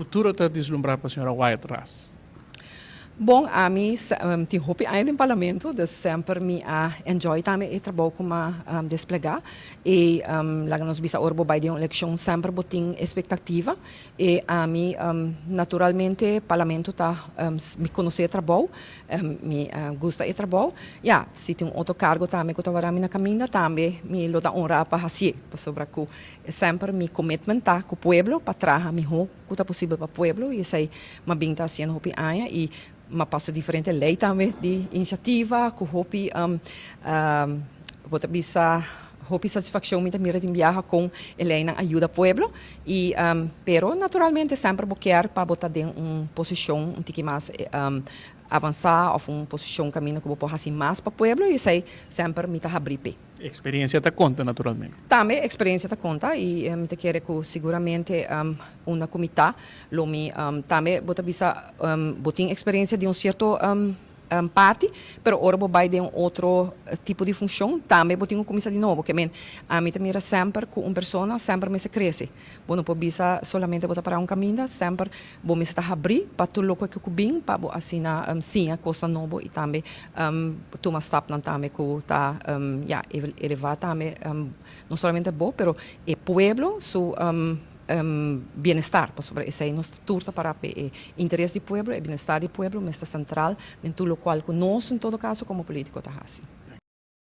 Futuro ta dislumbrá pa señora Wyatt-Ras? Bon, ami tin hopi aña den Parlamento, dus semper mi a enjoy tambe e trabou ku m'a desplegá. I laga nos bisa ora bo bai den un elekshon semper bo tin espektativa. I ami naturalmente Parlamento ta mi konosé e trabou, mi gusta e trabou. Ya, si tin un otro kargo tambe ku ta wara mi na kaminda tambe mi lo ta honrá pa hasié, pasobra ku Semper mi commitment ta cu pueblo pa traha miho cu ta posibel pa pueblo y esey m'a bin ta haciendo hopi aña y m'a pasa diferente ley tambe di iniciativa cu hopi bo ta bisa hopi satisfaccion mi ta mira tin biaha con e leynan a yuda pueblo y pero naturalmente semper bo kier pa bo ta den un posicion un tiki mas avansa of un posicion caminda cu bo por haci mas pa pueblo y esey semper mi ta habri p'e. Experiencia ta conta naturalmente. Tambe experiencia ta conta y mi ta kere cu siguramente unda cu mi ta lo mi tambe bo ta bisa bo tin experiencia di un cierto parti pero ora bo bay den un otro tipo di funcion tambe bo tin cu cuminsa di nobo ke men ami ta mira semper cu un persona semper mester crece bo no por bisa solamente bo ta para un caminda semper bo mester ta habri pa tur loke cu bin pa bo asina siña cosnan nobo y tambe tuma stapnan tambe cu ta ya eleva tambe no solamente bo pero e pueblo su bienestar pasobra esey nos tur ta para p'e e interes di pueblo e bienestar di pueblo mester central den tur locual cu nos en todo caso como politico ta haci.